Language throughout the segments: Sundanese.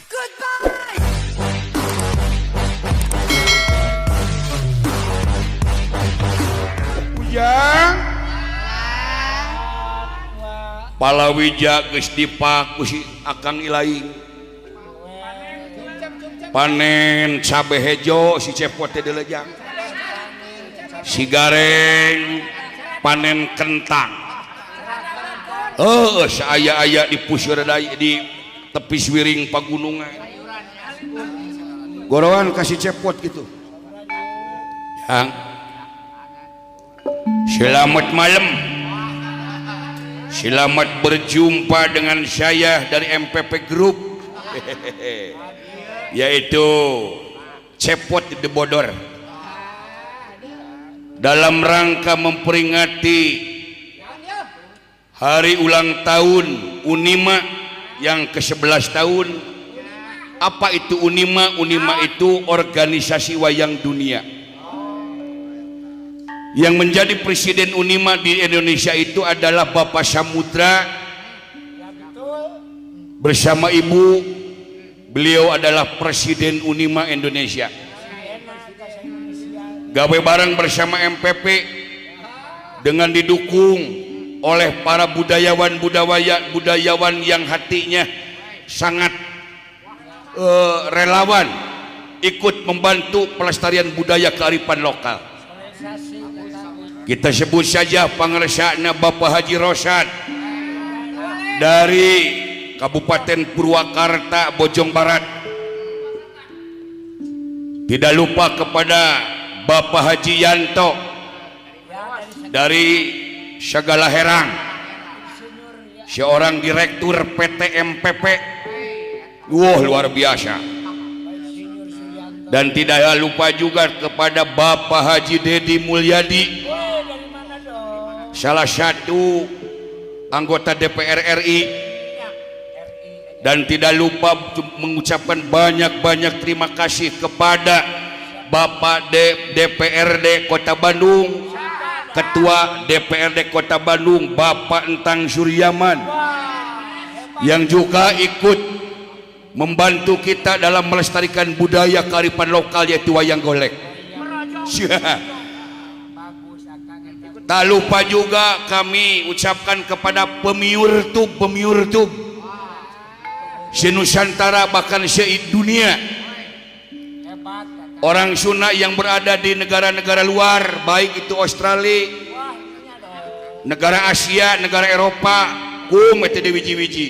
Goodbye. Ujang palawija geus dipaku si Akang Ilaing panen cabe hejo si Cepot teh dilejang si Gareng panen kentang oh saaya-aya di puseur di tepi wiring pagunungan gorowan kasih Cepot gitu. Yang selamat malam, selamat berjumpa dengan saya dari MPP Group, yaitu Cepot di Bodor, dalam rangka memperingati hari ulang tahun Unima yang ke-11 tahun. Apa itu Unima? Unima itu organisasi wayang dunia. Yang menjadi presiden Unima di Indonesia itu adalah Bapak Samudra bersama Ibu. Beliau adalah presiden Unima Indonesia. Gawe bareng bersama MPP dengan didukung oleh para budayawan budayawan yang hatinya sangat relawan ikut membantu pelestarian budaya kearifan lokal. Kita sebut saja pangersana Bapak Haji Rosad dari Kabupaten Purwakarta, Bojong Barat. Tidak lupa kepada Bapak Haji Yanto dari Sagala Herang, seorang direktur PT MPP. Wah, luar biasa. Dan tidak lupa juga kepada Bapak Haji Dedi Mulyadi, salah satu anggota DPR RI. Dan tidak lupa mengucapkan banyak-banyak terima kasih kepada Bapak DPRD Kota Bandung, Ketua DPRD Kota Bandung Bapak Entang Suryaman, yang juga ikut membantu kita dalam melestarikan budaya kearifan lokal, yaitu wayang golek. Tak lupa juga kami ucapkan kepada pemiur-tub senusantara, bahkan se-dunia, orang Sunda yang berada di negara-negara luar, baik itu Australia, negara Asia, negara Eropa, kum itu di wiji-wiji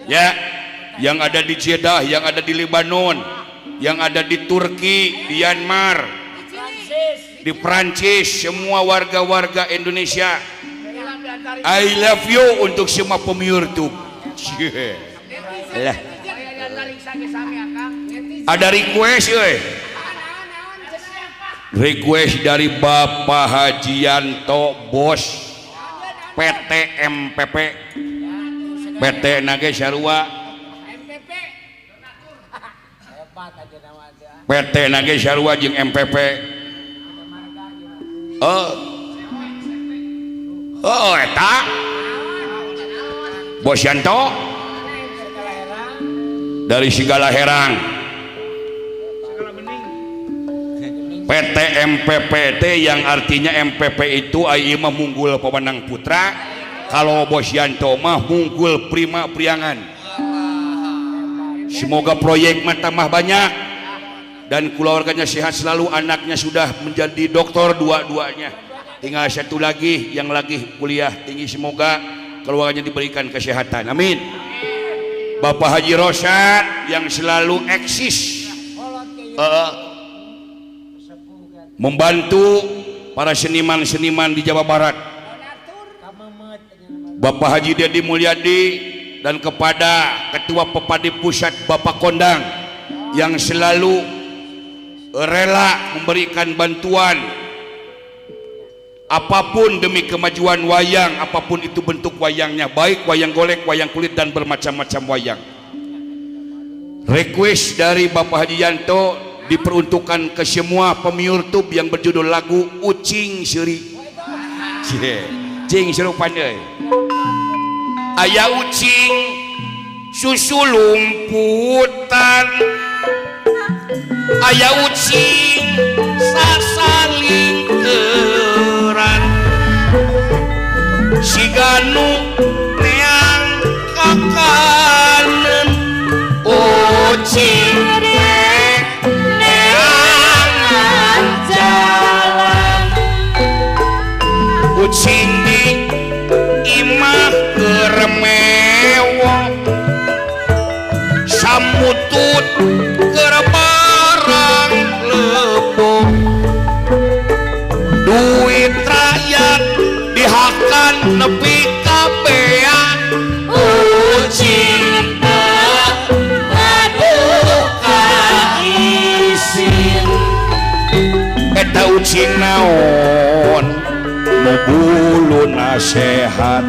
ya, yang ada di Jeddah, yang ada di Lebanon, yang ada di Turki, di Myanmar, di Prancis, semua warga-warga Indonesia, I love you untuk semua pemiur tuh. Lah, ada request euy. Request dari Bapak Haji Yanto, bos PT MPP, PT Nage Sarua, PT Nage Sarua jeung MPP. Oh, oh eta Bos Yanto dari Segala Herang, PT MPPT yang artinya MPP itu ai mah Munggul Pemenang Putra, kalau Bos Yanto mah Munggul Prima Priangan. Semoga proyek mah tambah banyak dan keluarganya sehat selalu, anaknya sudah menjadi doktor dua-duanya, tinggal satu lagi yang lagi kuliah tinggi, semoga keluarganya diberikan kesehatan, amin. Bapak Haji Rosad yang selalu eksis membantu para seniman-seniman di Jawa Barat, Bapak Haji Dedi Mulyadi, dan kepada Ketua Pepadi Pusat Bapak Kondang yang selalu rela memberikan bantuan apapun demi kemajuan wayang, apapun itu bentuk wayangnya, baik wayang golek, wayang kulit, dan bermacam-macam wayang. Request dari Bapak Haji Yanto diperuntukkan ke semua pemiurtub yang berjudul lagu Ucing Seri. Cing seru pandai. Aya ucing Susu lumputan aya ucing sasalingkeran siga nu neang kakanen ucing rek neangan jalan ucing di imah keur mewok samutut keur barang lebok duit rakyat dihakan nepi ka beak ucing teu gaduh kaisin eta ucing naon nu buluna sehat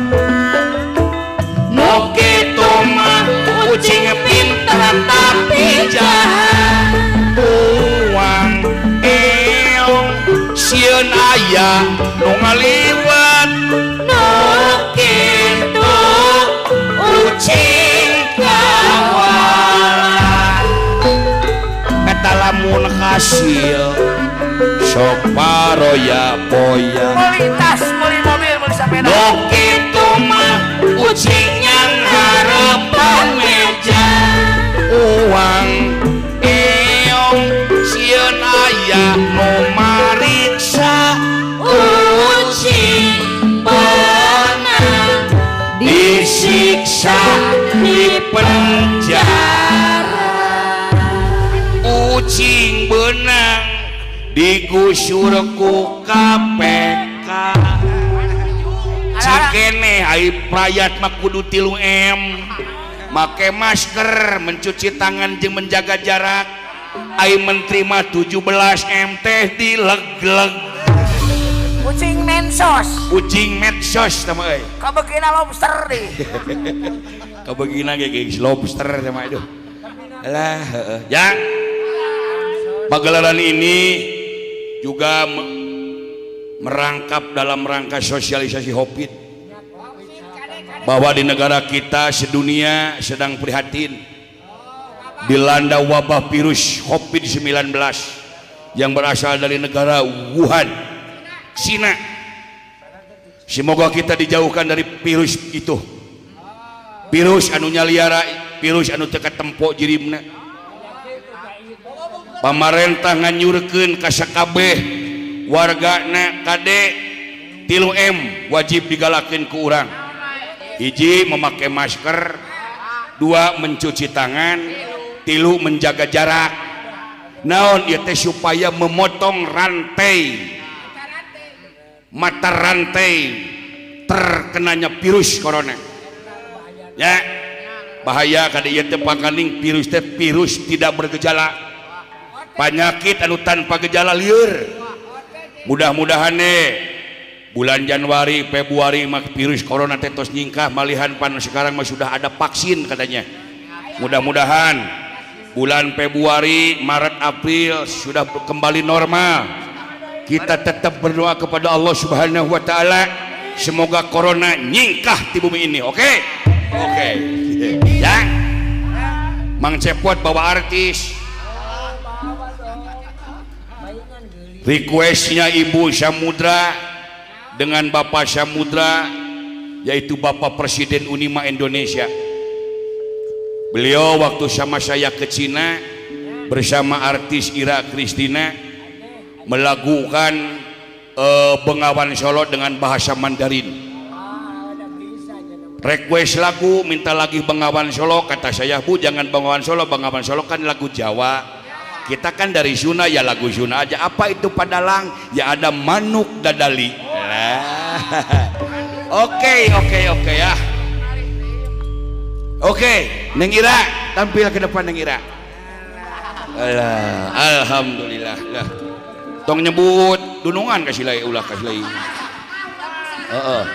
nu kitu mah ucing pinter tapi jahat uang eong sieun aya nu ngaliwat nu kitu ucing kawalan eta lamun hasil sok paroya poya Meuli tas, meuli mobil, meuli sepeda. Nu kitu mah ucingnya ngarepan meja uang eong sieun aya nu mariksa ucing beunang disiksa di penjara ucing beunang digusur ku KPK cikene ai prayat mah kudu 3M make masker mencuci tangan jeung menjaga jarak ai menteri mah 17 M teh dileg-leg Ucing mensos. Ucing medsos sama euy. Kabegina lobster di. Kabegina ge geus lobster sama itu lah heeh ya. Pagelaran ini juga merangkap dalam rangka sosialisasi Covid bahwa di negara kita sedunia sedang prihatin dilanda wabah virus Covid-19 yang berasal dari negara Wuhan, Cina. Semoga kita dijauhkan dari virus itu. Virus anu nyaliara, virus anu teu katempo jirimna. Pamarentah nganyurkeun ka sakabeh wargana kade 3M wajib digalakeun ku urang. Hiji, memakai masker, dua, mencuci tangan, tilu, menjaga jarak. Naon ieu teh? Supaya memotong rantai mata rantai terkenanya virus corona ya. Bahaya kade ieu teh, pakaning virus teh virus tidak bergejala, penyakit anu tanpa gejala. Lieur, mudah-mudahan nih bulan Januari Februari mah virus corona teh tos nyingkah malihan. Pan sekarang mah sudah ada vaksin katanya. Mudah-mudahan bulan Februari, Maret, April sudah kembali normal. Kita tetap berdoa kepada Allah Subhanahu wa taala, semoga corona nyingkah di bumi ini. Oke ya. Mang Cepot bawa artis, requestnya Ibu Samudra dengan Bapak Samudra, yaitu Bapak Presiden Unima Indonesia. Beliau waktu sama saya ke Cina bersama artis Ira Kristina melakukan Bengawan Solo dengan bahasa Mandarin. Request lagu, minta lagi Bengawan Solo. Kata saya, "Bu, jangan Bengawan Solo. Bengawan Solo kan lagu Jawa, kita kan dari Sunda, ya lagu Sunda aja." Apa itu Padalang ya, ada Manuk Dadali lah. Oke ya, oke. Neng Ira tampil ke depan. Neng Ira. Alah, alhamdulillah lah. Tong nyebut dunungan, kasih lagi, ulah kasih lagi. Heeh.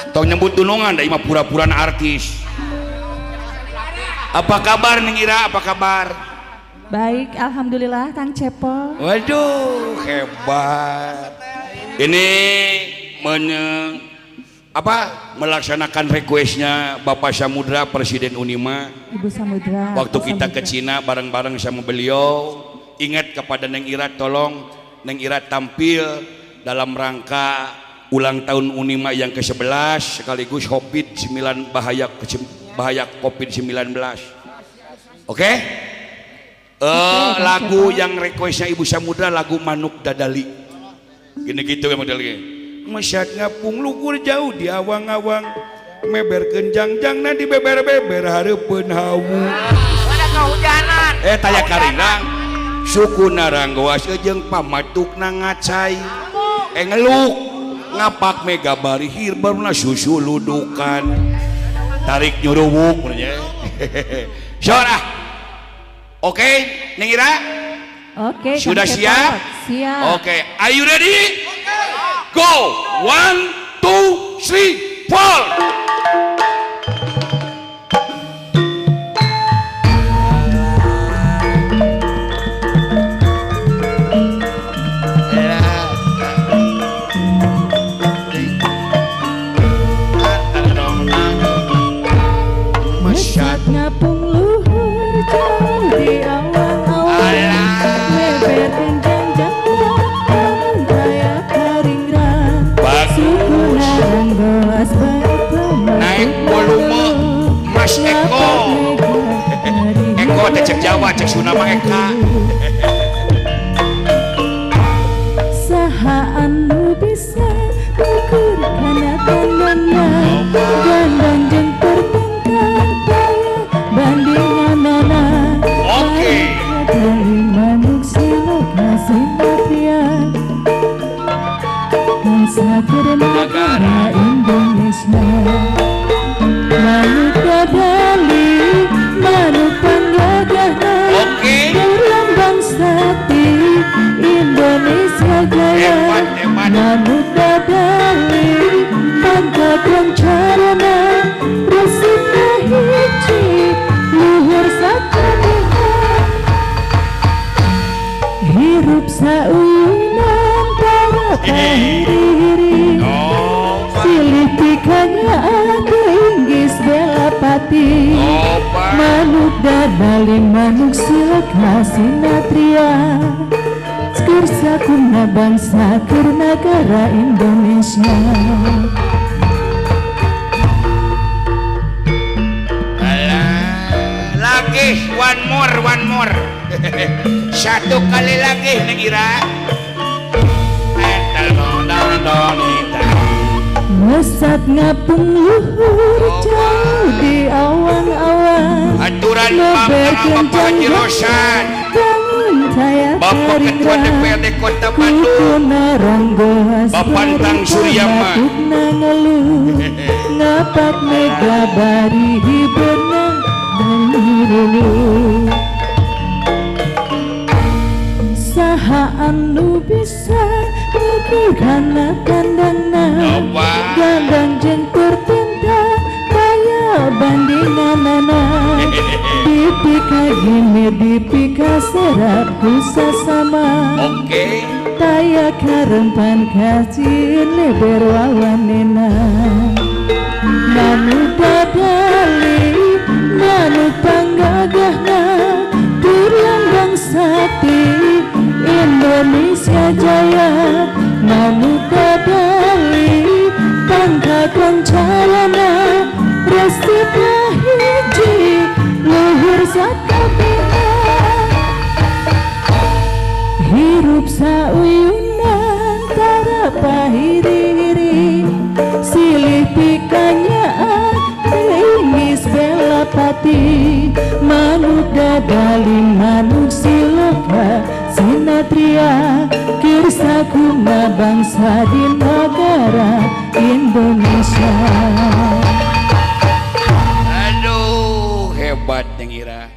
Tong nyebut dunungan da mah pura-pura artis. Apa kabar, Neng Ira? Apa kabar? Baik, alhamdulillah, Kang Cepot. Waduh, hebat. Ini menye Apa melaksanakan requestnya Bapak Samudra, Presiden Unima. Ibu Samudra. Waktu Pak kita ke Samudra. Cina bareng-bareng sama beliau, ingat kepada Neng Ira, tolong Neng Ira tampil dalam rangka ulang tahun Unima yang ke-11 sekaligus COVID-9, bahaya bahaya COVID-19. Oke? Oke, Kang Lagu Cepot. Yang requestnya Ibu Samudra, lagu Manuk Dadali. Gini gitu yang modelnya. Mesat ngapung luhur jauh di awang-awang, meberkeun jangjangna di beber-beber hareupeun hawu. Ada kehujanan. Eh, taya karingrang suku naranggoas jeung pamatukna ngacai, eh, ngeluk ngapak mega bari hirberna susuludukan tarik nyuruwuk nya. Sora. Oke, Neng Ira? Oke, Kang Sudah Cepot. Siap? Siap. Oke, are you ready? Go! One, two, three, four. Mesat ngapung luhur jauh di awang-awang, meberkeun jangjangna taya karingrang. Bagus. Suku naranggoas bae. Naik volume, Mas Eko. Eko teh cek Jawa, cek Sunda mah Eka. Saha anu bisa ngukur kana kandangna, gandang jeung pertengkar taya bandinganana. Oke. Dari manuk silok sinatria, bangsa keur nagara Indonesia. Manuk dadali, manuk panggagahna, berlambang sakti Indonesia jaya. Hebat, hebat. Manuk dadali, pangkat lancarana, resepna hiji luhur sakabehna. Hirup sauyunan tara pahiri-hiri, silih pikanyaah inggis belapati. Manuk dadali, manuk silok sinatria, Keur sakurna bangsa keur nagara Indonesia. Alah, lagi one more, one more. Satu kali lagi, Neng Ira. Mesat ngapung luhur jauh di awang-awang, Aturan Bapak Bapak Haji Rosan, Bapak Ketua DPRD Kota Bandung, Bapak Tang Suryama. Ngapak mega bari hibenang dan. Saha anu bisa ngukur kana kandangna, Coba. gandang jeung pertenta taya bandinganana. Dipika gini dipika serap ku sasama, taya karempan kacieun leber wawanena. Manuk dadali, manuk panggagahna, berlambang sakti Indonesia jaya. Manuk dadali, pangkat lancarana, resepna hiji luhur sakabehna. Hirup sauyunan tara pahiri-hiri, silih pikanyaah ingis belapati. Manuk dadali, manuk siloka sinatria, keur sakurna bangsa di negara Indonesia. Aduh, hebat Neng Ira.